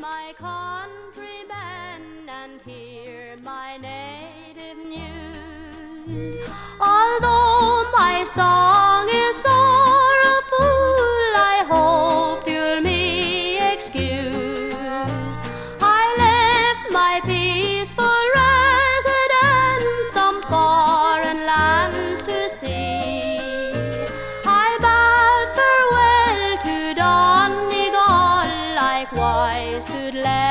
my countrymen and hear my native news. Although my song is sorrowful, I hope you'll me excuse. I left my peaceful residence some foreign lands to see. I bade farewell to Donegal, likewise to Glen.